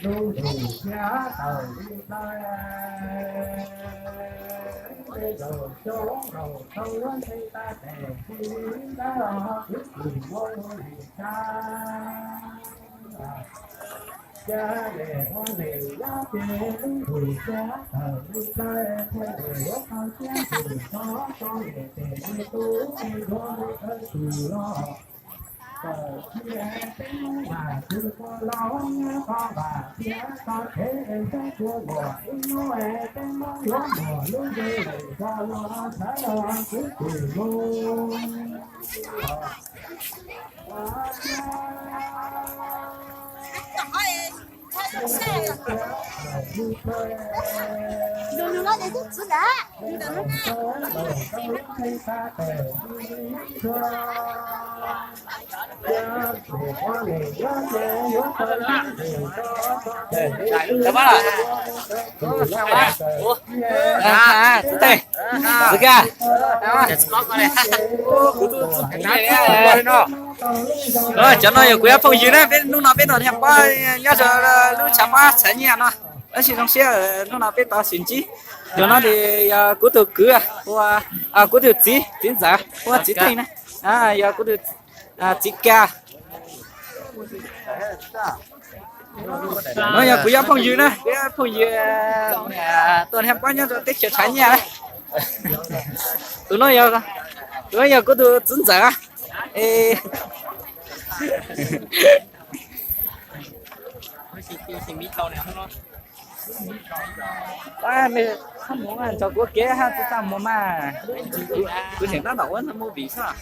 Lub ntuj xyab tawm li plaws, tej zaum xyoob laus tau yuav ntxhee tag tes, tsis li ntawd los kwv tij Hmoob li cas. Xyab les ua les yab ces lub ntuj xyab tawm li plaws, thaij les yuav tau siab ntsws tso tso les tes me tub me nyuam mus kawg tus los. Tawm kiag peb Hmoob vam tsis tau los, koj vam thiab koj tsev saib tsuas muaj ib hnub peb Hmoob yuav muaj lub ntuj lawm tso los sawv los kwv tij Hmoob. Xwb ka. Cov no yog kuv ib phooj ywg na, peb hnub no peb nrog Nyiaj Pob nyob rau lub tshav pob tshav nyiaj no. Tab sis zoo siab hnub no peb tau sib ntsib. Cov no ces yog kuv tus kwv, kuv tus txiv, txiv ntxawm, hu ua txiv Theej na. Yog kuv tus txiv Ka. No yog kuv ib phooj ywg na, kuv ib phooj ywg tuaj Nyiaj Pob nyob rau teb chaws tshav nyiaj na. Tus no yog, tus no yog kuv tus txiv ntxawm. Txhob mus, txhob mus mas, kuv tseem tab tom ua movie xwb.